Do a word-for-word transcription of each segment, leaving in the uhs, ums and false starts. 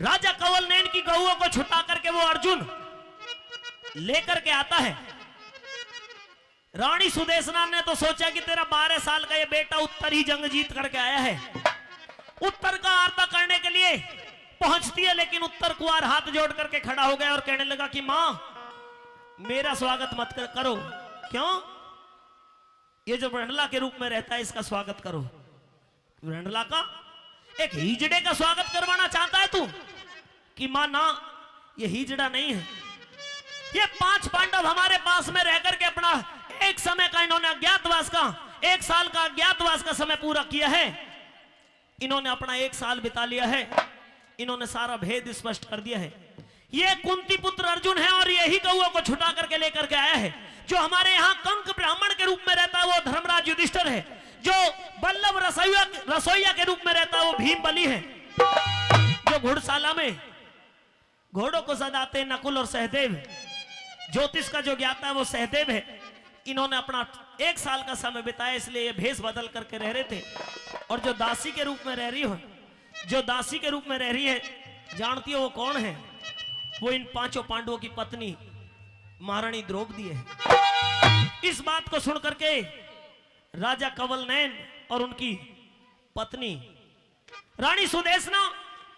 राजा कंवल नैन की गऊओं को छुटा करके वो अर्जुन लेकर के आता है। रानी सुदेशना ने तो सोचा कि तेरा बारह साल का ये बेटा उत्तर ही जंग जीत करके आया है। उत्तर का आरता करने के लिए पहुंचती है, लेकिन उत्तर कुंवार हाथ जोड़ करके खड़ा हो गया और कहने लगा कि माँ, मेरा स्वागत मत कर, करो। क्यों? ये जो रंडला के रूप में रहता है, इसका स्वागत करो। रंडला का, एक हिजड़े का स्वागत करवाना चाहता है तू? कि माँ ना, ये हिजड़ा नहीं है। ये पांच पांडव हमारे पास में रह करके अपना एक समय का इन्होंने अज्ञातवास का, एक साल का अज्ञातवास का समय पूरा किया है। इन्होंने अपना एक साल बिता लिया है। इन्होंने सारा भेद स्पष्ट कर दिया है। ये कुंती पुत्र अर्जुन है और यही गऊओं को छुटा करके लेकर के आया है। जो हमारे यहाँ कंक ब्राह्मण के रूप में रहता है, वो धर्मराज युधिष्ठिर है। जो बल्लभ रसोईया, रसोईया के रूप में रहता है, वो भीम बली है। जो घुड़शाला में घोड़ों को सजाते हैं, नकुल और सहदेव। ज्योतिष का जो ज्ञाता है, वो सहदेव है। इन्होंने अपना एक साल का समय बिताया, इसलिए ये भेष बदल करके रह रहे थे। और जो दासी के रूप में रह रही हो, जो दासी के रूप में रह रही है, जानती हो वो कौन है? वो इन पांचों पांडवों की पत्नी महारानी द्रौपदी है। इस बात को सुन करके राजा कंवल नैन और उनकी पत्नी रानी सुदेशना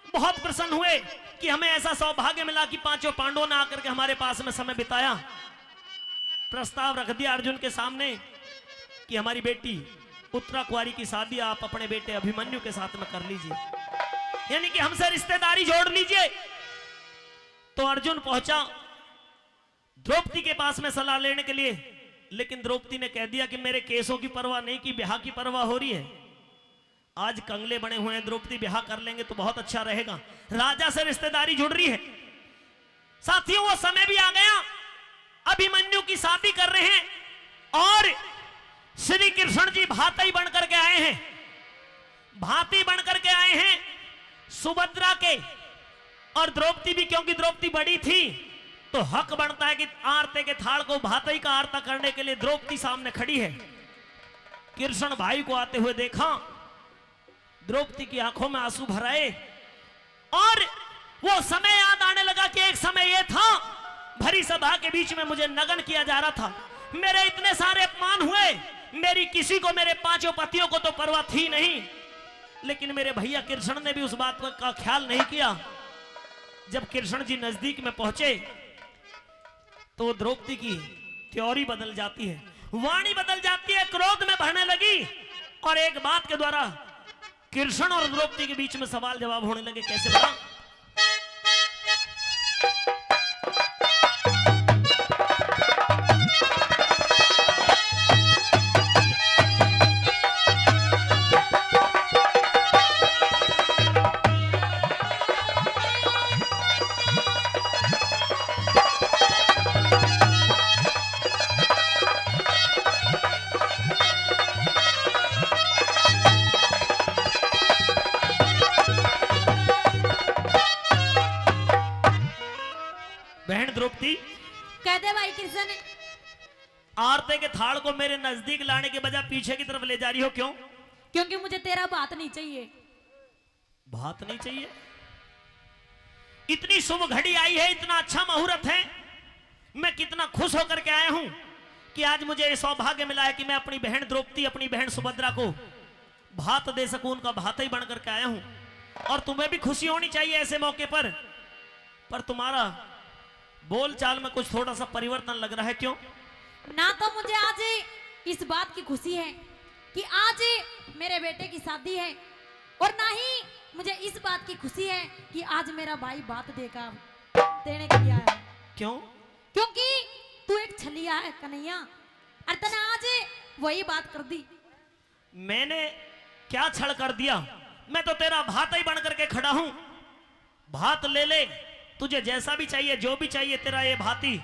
बहुत प्रसन्न हुए कि हमें ऐसा सौभाग्य मिला कि पांचों पांडवों ने आकर के हमारे पास में समय बिताया। प्रस्ताव रख दिया अर्जुन के सामने कि हमारी बेटी उत्तरा कुंवारी की शादी आप अपने बेटे अभिमन्यु के साथ में कर लीजिए, यानी कि हमसे रिश्तेदारी जोड़ लीजिए। तो अर्जुन पहुंचा द्रौपदी के पास में सलाह लेने के लिए, लेकिन द्रौपदी ने कह दिया कि मेरे केसों की परवाह नहीं की, ब्याह की परवाह हो रही है। आज कंगले बने हुए हैं, द्रौपदी ब्याह कर लेंगे तो बहुत अच्छा रहेगा, राजा से रिश्तेदारी जुड़ रही है। साथियों, वो समय भी आ गया, अभिमन्यु की शादी कर रहे हैं और श्री कृष्ण जी भातई बन करके आए हैं, भाती बन करके आए हैं सुभद्रा के। और द्रौपदी भी, क्योंकि द्रौपदी बड़ी थी, तो हक बनता है कि आरते के थाल को भातई का आरता करने के लिए द्रौपदी सामने खड़ी है। कृष्ण भाई को आते हुए देखा, द्रौपदी की आंखों में आंसू भर आए। और वो समय याद आने लगा कि एक समय ये था, भरी सभा के बीच में मुझे नग्न किया जा रहा था, मेरे इतने सारे अपमान हुए, मेरी किसी को, मेरे पांचों पतियों को तो परवाह थी नहीं, लेकिन मेरे भैया कृष्ण ने भी उस बात का ख्याल नहीं किया। जब कृष्ण जी नजदीक में पहुंचे तो द्रौपदी की त्योरी बदल जाती है, वाणी बदल जाती है, क्रोध में भरने लगी और एक बात के द्वारा कृष्ण और द्रौपदी के बीच में सवाल जवाब होने लगे। कैसे बता? बहन द्रौपदी, कह दे भाई कृष्ण, आरते के थाल को मेरे नजदीक लाने के बजाय पीछे की तरफ ले जा रही हो, क्यों? क्योंकि मुझे तेरा भात नहीं चाहिए। भात नहीं चाहिए? इतनी शुभ घड़ी आई है, इतना अच्छा मुहूर्त है, मैं कितना खुश होकर के आया हूं कि आज मुझे ये सौभाग्य मिला है कि मैं अपनी बहन द्रौपदी, अपनी बहन सुभद्रा को भात दे सकूं, उनका भातई बन करके आया हूं। और तुम्हें भी खुशी होनी चाहिए ऐसे मौके पर, पर तुम्हारा बोलचाल में कुछ थोड़ा सा परिवर्तन लग रहा है, क्यों? ना तो मुझे आज इस बात की खुशी है कि आज मेरे बेटे की शादी है, और ना ही मुझे इस बात की खुशी है कि आज मेरा भाई भात देगा, देने के लिए आया है। क्यों? क्योंकि तू एक छलिया है कन्हैया, और तने आज वही बात कर दी। मैंने क्या छल कर दिया? मैं तो तेरा भातई बन करके खड़ा हूं। भात ले ले, तुझे जैसा भी चाहिए, जो भी चाहिए, तेरा ये भाती,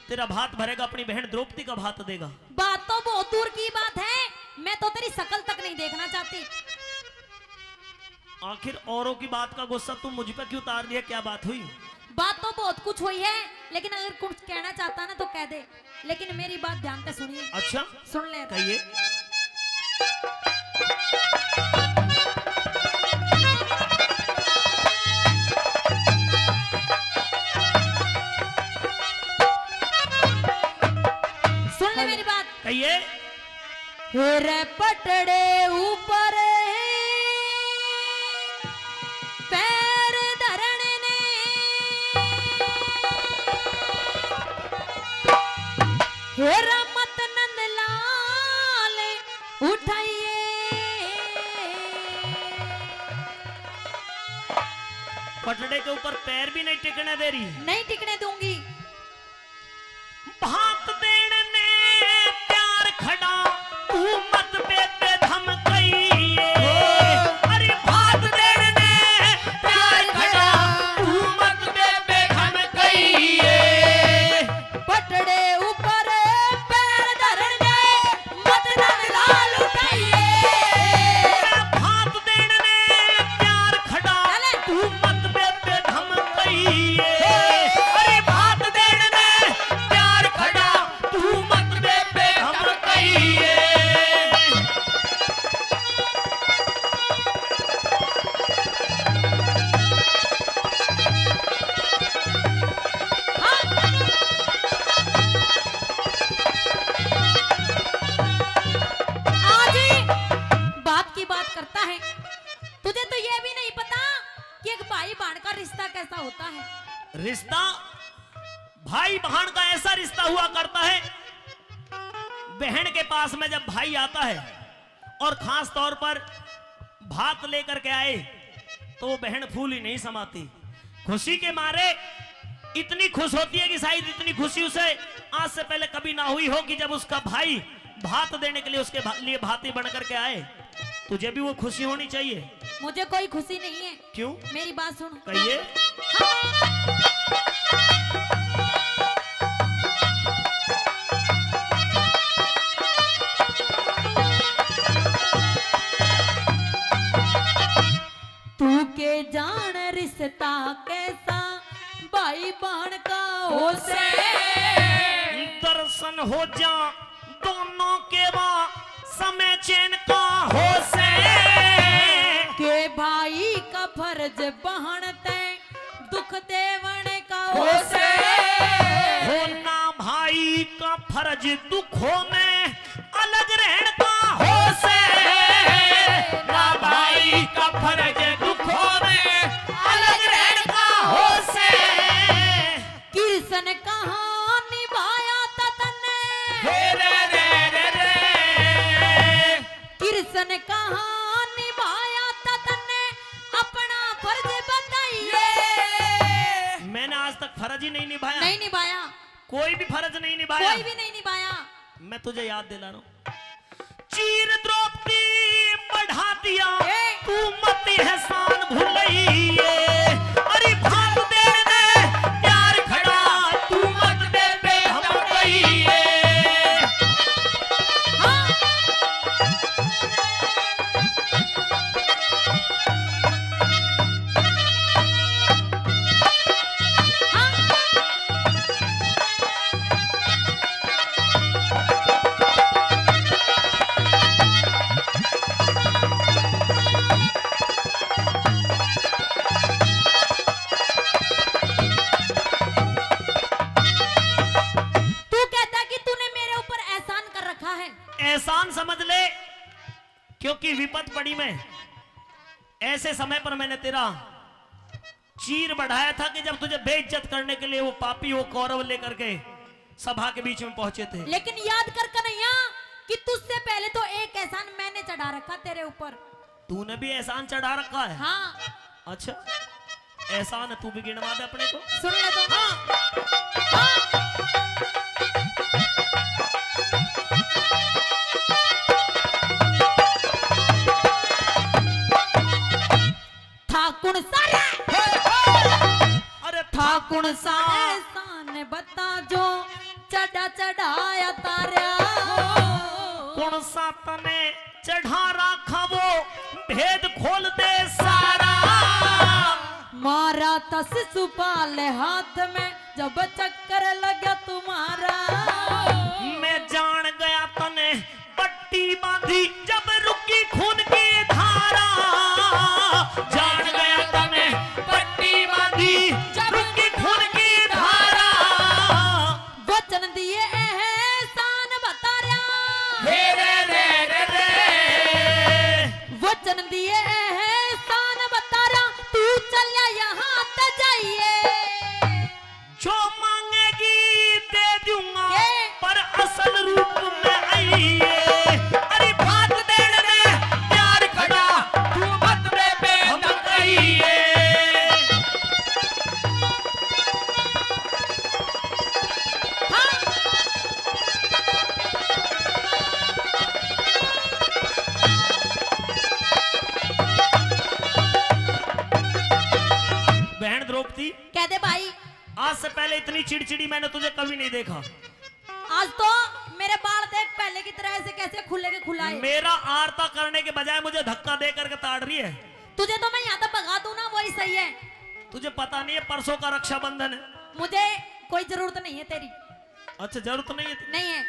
तेरा भात भरेगा, अपनी बहन द्रौपदी का भात देगा। बात तो बहुत दूर की बात है, मैं तो तेरी शकल तक नहीं देखना चाहती। आखिर औरों की बात का गुस्सा तू मुझ पे क्यों उतार दिया? क्या बात हुई? बात तो बहुत कुछ हुई है, लेकिन अगर कुछ कहना चाहता ना तो कह दे, लेकिन मेरी बात ध्यान से सुनिए। अच्छा, सुन ले। कहिए। हेरे पटड़े ऊपर पैर धरण ने, हेरा मत नंद लाल उठाइए। पटड़े के ऊपर पैर भी नहीं टिकने दे रही। नहीं टिकने दूंगी। भात देण ने तैयार खड़ा, तू मत बेबे धमकइए। अरे भात देण ने तैयार खड़ा, तू मत बेबे धमकइए। पटड़े ऊपर पैर धरण दे, मत नंद लाल उठाइए। भात देण ने तैयार खड़ा, चले। तू मत बेबे धमकइए। अरे भात देण ने तैयार खड़ा, तू मत बेबे धमकइए। आज ही बात की बात करता है। तुझे तो ये भी नहीं पता कि एक भाई बहन का रिश्ता कैसा होता है। रिश्ता, भाई बहन का ऐसा रिश्ता हुआ करता है, बहन के पास में जब भाई आता है और खास तौर पर भात लेकर के आए, तो वो बहन फूल ही नहीं समाती। खुशी के मारे इतनी खुश होती है कि शायद इतनी खुशी उसे आज से पहले कभी ना हुई हो, कि जब उसका भाई भात देने के लिए उसके भा-, लिए भाती बन करके आए। तुझे भी वो खुशी होनी चाहिए। मुझे कोई खुशी नहीं है। क्यों? मेरी बात सुन। कहिए। तू के जान रिश्ता कैसा भाई बहन का हो से। दर्शन हो जा दोनों के वा समय चैन का हो से। के भाई का फर्ज बहन ते दुख देवण का हो से। हो ना भाई का फर्ज दुखों में अलग रहण का हो से। ना भाई का फर्ज दुखों में अलग रहण का हो से। कृष्ण कहाँ निभाया था तन्ने। हे रे रे रे रे। कृष्ण कहाँ निभाया था तन्ने अपना फर्ज बताइए। मैंने आज तक फर्ज ही नहीं निभाया। नहीं निभाया। कोई भी फर्ज नहीं निभाया। कोई भी नहीं निभाया। मैं तुझे याद दिला रहा हूँ। चीर द्रौपदी बढ़ा दिया, ए। तू मत एहसान भुलइए। अरे भात देने तैयार खड़ा, तू मत बेबे धमकइए। हाँ। तू कहता कि तूने मेरे ऊपर एहसान कर रखा है। एहसान समझ ले, क्योंकि विपत पड़ी मैं, ऐसे समय पर मैंने तेरा चीर बढ़ाया था कि जब तुझे बेइज्जत करने के लिए वो पापी, वो कौरव लेकर के सभा के बीच में पहुंचे थे। लेकिन याद कर कन्हैया कि तुझसे पहले तो एक एहसान मैंने चढ़ा रखा तेरे ऊपर। तूने भी एहसान चढ़ा रखा है? हाँ। अच्छा, एहसान तू भी गिनवा दे अपने को। सुन ले तो। हाँ। हाँ। था कुण सा रे? हे, हे। अरे था कुण सा? एहसान बता जो चढ़ा चढ़ाया तारा। कुण सा तने चढ़ा रखा वो भेद खोल दे सारा। मारा था शिशुपाल हाथ में जब चक्कर लगा तुम्हारा। मैं जान गया तने पट्टी बांधी जब रुकी खून की धारा। जान गया तने पट्टी बांधी जब रुकी खून की धारा। वचन दिए एहसान बतारा। हे रे रे द्रौपदी, कह दे भाई। आज से पहले इतनी चिड़चिड़ी मैंने तुझे कभी नहीं देखा। आज तो मेरे बाल देख, पहले की तरह ऐसे कैसे खुले के खुला है। मेरा आरता करने के बजाय मुझे धक्का दे करके ताड़ रही है। तुझे तो मैं यहाँ तक भगा दूं ना, वही सही है। तुझे पता नहीं है, परसों का रक्षाबंधन है। मुझे कोई जरूरत नहीं है तेरी। अच्छा, जरूरत नहीं है? नहीं है।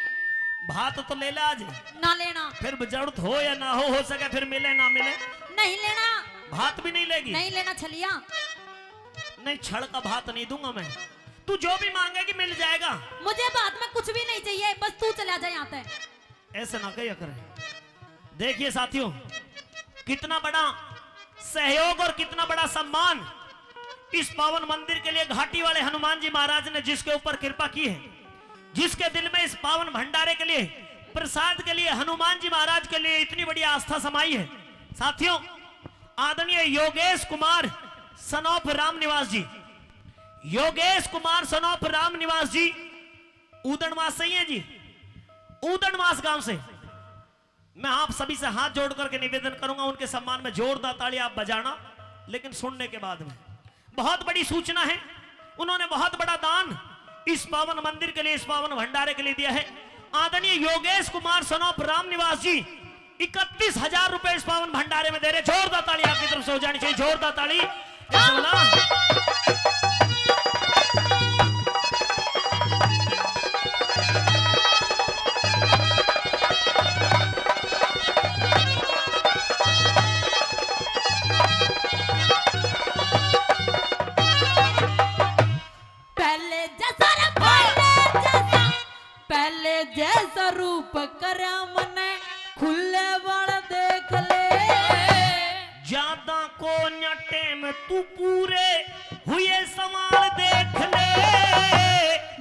भात तो ले ले आज। ना लेना। फिर जरूरत हो या ना हो, हो सके फिर मिले ना मिले। नहीं लेना। भात भी नहीं लेगी? नहीं लेना छलिया। नहीं, छल का भात नहीं दूंगा मैं। तू जो भी मांगेगी मिल जाएगा। मुझे भात में कुछ भी नहीं चाहिए, बस तू चला जा यहाँ से। ऐसे ना कहा करें। देखिए साथियों, कितना बड़ा सहयोग और कितना बड़ा सम्मान इस पावन मंदिर के लिए घाटी वाले हनुमान जी महाराज ने जिसके ऊपर कृपा की है, जिसके दिल में इस पावन भंडारे के लिए, प्रसाद के लिए, हनुमान जी महाराज के लिए इतनी बड़ी आस्था समाई है। साथियों, आदरणीय योगेश कुमार son of राम निवास जी, योगेश कुमार son of राम निवास जी, ऊदड़मास से ही हैं जी, ऊदड़मास गांव से। मैं आप सभी से हाथ जोड़ करके निवेदन करूंगा, उनके सम्मान में जोरदार ताली आप बजाना, लेकिन सुनने के बाद में। बहुत बड़ी सूचना है, उन्होंने बहुत बड़ा दान इस पावन मंदिर के लिए, इस पावन भंडारे के लिए दिया है। आदरणीय योगेश कुमार son of राम निवास जी इकतीस हजार रुपए इस पावन भंडारे में दे रहे। जोरदार ताली आपकी तरफ से हो जानी चाहिए, जोरदार ताली। कैसे बोला? पहले जैसा रे, पहले जैसा, पहले जैसा रूप करया मने, खुले वाल देख ले। ज्यादा को न टेम तू पूरे हुए सवाल देख ले।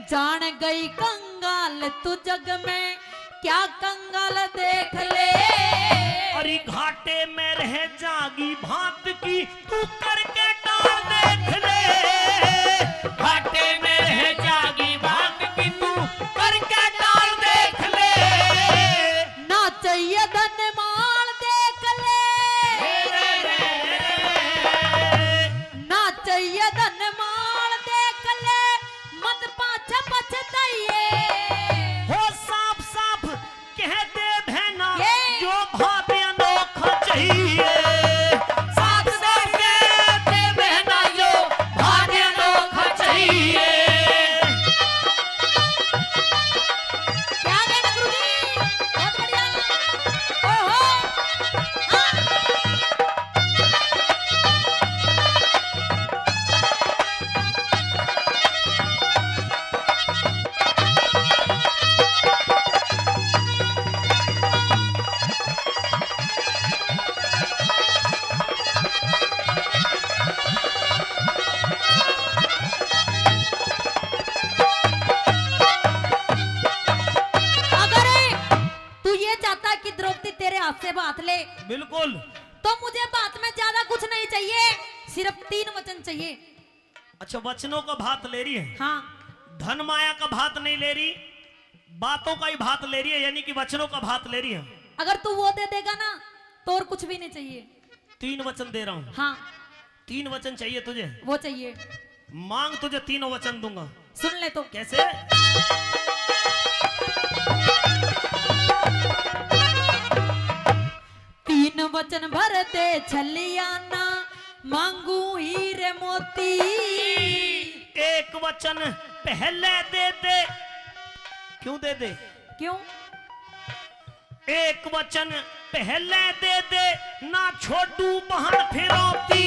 जान गई कंगाल तू जग में, क्या कंगाल देख ले। अरे घाटे में रह जागी भात की तू करके टाल देख ले। घाटे में रह जागी भात की तू करके टाल देख ले। ना चाहिए धन माल देख ले। ना चाहिए धन माल देख ले, मत पाछे पछताइए। हो साफ साफ कह दे बहना, ये। यो भात अनोखा चाहिए। साफ साफ कह दे बहना, यो भात अनोखा चाहिए। क्या कहना गुरुजी? बहुत बढ़िया। ओहो। हाँ। अगर तू ये चाहता है कि द्रौपदी तेरे हाथ से भात ले, बिल्कुल। तो मुझे भात में ज्यादा कुछ नहीं चाहिए, सिर्फ तीन वचन चाहिए। अच्छा, वचनों का भात ले रही है? हाँ। धन माया का भात नहीं ले रही, बातों का ही भात ले रही है, यानी कि वचनों का भात ले रही है। अगर तू वो दे देगा ना, तो और कुछ भी नहीं चाहिए। तीन वचन दे रहा हूँ। हाँ। तीन वचन चाहिए तुझे? वो चाहिए। मांग, तुझे तीनों वचन दूंगा। सुन ले तो। कैसे? तीन वचन भर दे छलिया ना, मांगू हीरे मोती। एक वचन पहले दे दे। क्यों दे दे? क्यों? एक वचन पहले दे दे, ना छोड़ू बहन फिरौती।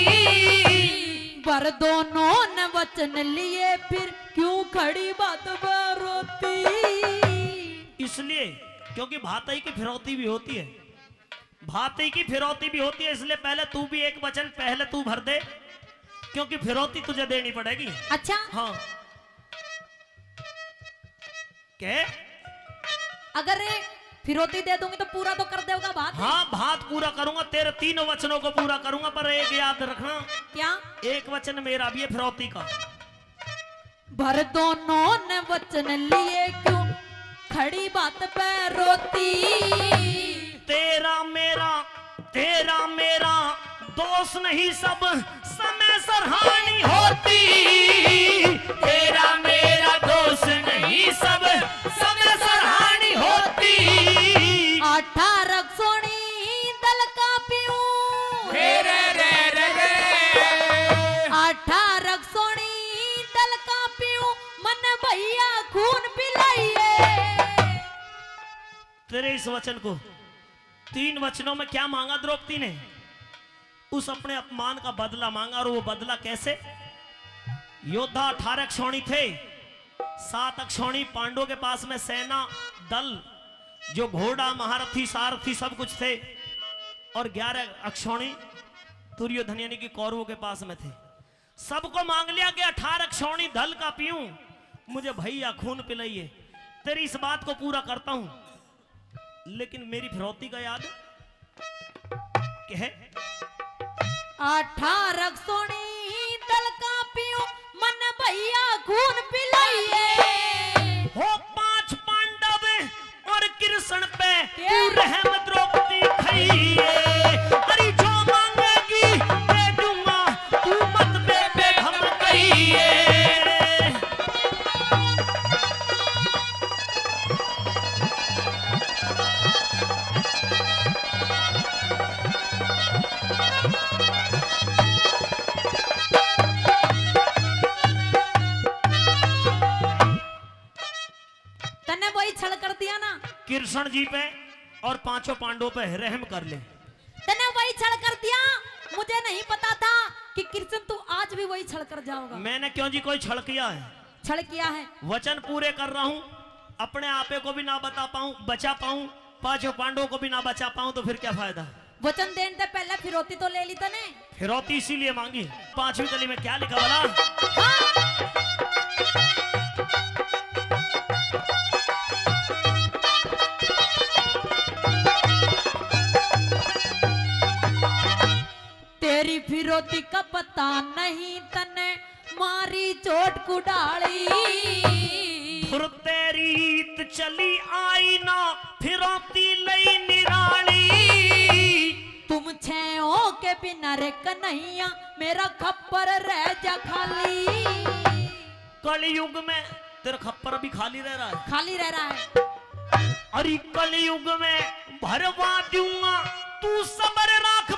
पर दोनों ने वचन लिए, फिर क्यों खड़ी बात पे रोती? इसलिए, क्योंकि भातई की फिरौती भी होती है, भातई की फिरौती भी होती है, इसलिए पहले तू भी एक वचन पहले तू भर दे, क्योंकि फिरौती तुझे देनी पड़ेगी। अच्छा। हाँ। के? अगर फिरौती दे दूंगी तो पूरा तो कर देगा भात? हाँ, भात पूरा करूंगा, तेरे तीनों वचनों को पूरा करूंगा, पर एक याद रखना। क्या? एक वचन मेरा भी है फिरौती का। भर दोनों ने वचन लिए क्यों खड़ी बात पे रोती। तेरा मेरा, तेरा मेरा दोष नहीं, सब समय सरहानी होती, तेरा मेरा दोष नहीं, सब सब सरहानी होती। अठारह सोनी दल का पीऊं, रे रे रे रे रे। अठारह सोनी दल का पीऊं, मन भैया खून पिलाइए। तेरे इस वचन को, तीन वचनों में क्या मांगा द्रौपदी ने? उस अपने अपमान का बदला मांगा। और वो बदला कैसे? योद्धा अठारह अक्षौणी थे, सात अक्षौणी पांडवों के पास में सेना दल, जो घोड़ा, महारथी, सारथी सब कुछ थे, और ग्यारह अक्षौणी दुर्योधन यानी कि कौरवों के पास में थे। सबको मांग लिया कि अठारह अक्षौणी दल का पीऊं, मुझे भैया खून पिलाइए। तेरी इस बात को पूरा करता हूं, लेकिन मेरी फिरौती का याद कह। अठारह सोनी दल का पीऊं, मन भैया खून पिलाइए। हो पांच पांडव और कृष्ण पे के? तू रहम द्रौपदी खाइए। अरे जो मांगेगी दे दूंगा, तू मत बेबे धमकाइए। तन्ने वही छल कर दिया ना। कृष्ण जी पे और पांचों पांडवों पे रहम कर ले। तन्ने वही छल कर दिया। मुझे नहीं पता था कि कृष्ण तू आज भी वही छल कर जाओगा। मैंने क्यों जी कोई छल किया है? छल किया है। वचन पूरे कर रहा हूँ, अपने आपे को भी ना बता पाऊं, बचा पाऊं, पांचों पांडवों को भी ना बचा पाऊं तो फिर क्या फायदा? वचन देने से पहले फिरौती तो ले ली तने। फिरौती इसीलिए मांगी, पांचवी कली में क्या लिखा भला? हाँ। तेरी फिरौती का पता नहीं तने मारी चोट कुडाली। धुर तेरी रीत चली आई ना फिरौती लई निराली। तुम छे हो के बिना रे कन्हैया मेरा खप्पर रह जा खाली। कलयुग में तेरा खप्पर भी खाली रह रहा है। खाली रह रहा है। अरे कलयुग में भरवा दूंगा, तू सबर राख